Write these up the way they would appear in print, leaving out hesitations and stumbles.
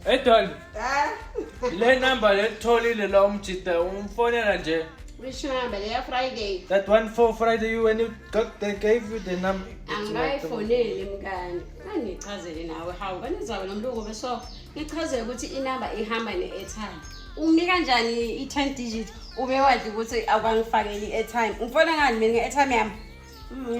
Edol, Eh? le number letholile la umjita umfonela nje. Which number? Leya Friday. That one for Friday you when you got they gave you the number. Angikayifoneli mngani. Angichazele nawe hawu kanizawe nomlungu beso ngichazele ukuthi inamba ihamba ne-airtime. Unginika kanjani i-10 digit ube wazi ukuthi awukangifakeli i-airtime. Ngifona ngani mina nge-airtime yami?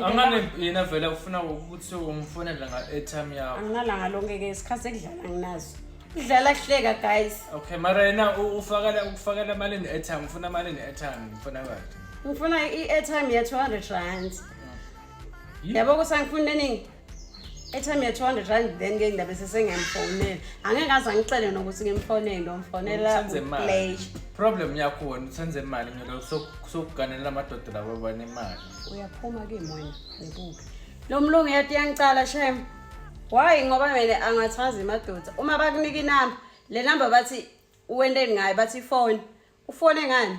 Angane yena vele ufuna ukuthi umfonele nga-airtime yakho. Anginalanga lonke ke isikhathi sekudlala nginazo. Kudlala kuhleka guys. Okay, mara yena ufakela ukufakela imali ne-airtime, ufuna imali ne-airtime, ufuna kahle. Ngifuna i-airtime ya 200 rand. Yabo ukuthi angifuni eningi. Airtime ya 200 rand then ke ngidabe sesengiyamfonela. Angeke aze angicele nokuthi ngimfonele, ndomfonela Uthanda imali. pleasure. Problem yakho wena uthanda imali ngelo sokuganela amadoda labo banemali. Uyaphuma kimi wena ngibuke. Lo mlungu yathi yangicala shem. Why ngoba mina angathazi madoda. Uma bakunika inamba, le namba bathi uwenteni ngayo bathi ifone. Ufone ngani?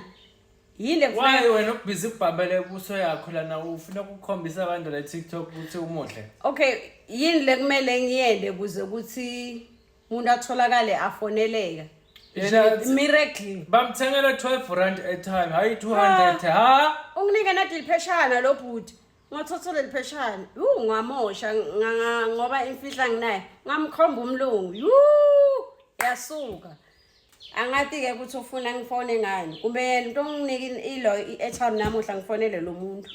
Yini le Why kufuneka wena ubhizi kubhambele ubuso yakho lana ufuna ukukhombisa abantu la TikTok ukuthi umuhle. Okay, yini le kumele ngiyende kuze ukuthi umuntu atholakale afoneleka? Yena Miracle. bamthengela 12 rand airtime, hayi 200 ha? Unginike nadi lipheshana lo bhuti. Ngathatha leli pheshana. Yu ngamosha ngoba imfihla nginayo. Ngamkhomba umlungu. Yu yasuka. Angathi ke ukuthi ufuna ngifone ngani. Kumbe yena into onginike ilo i-airtime namuhla ngifonele lo muntu.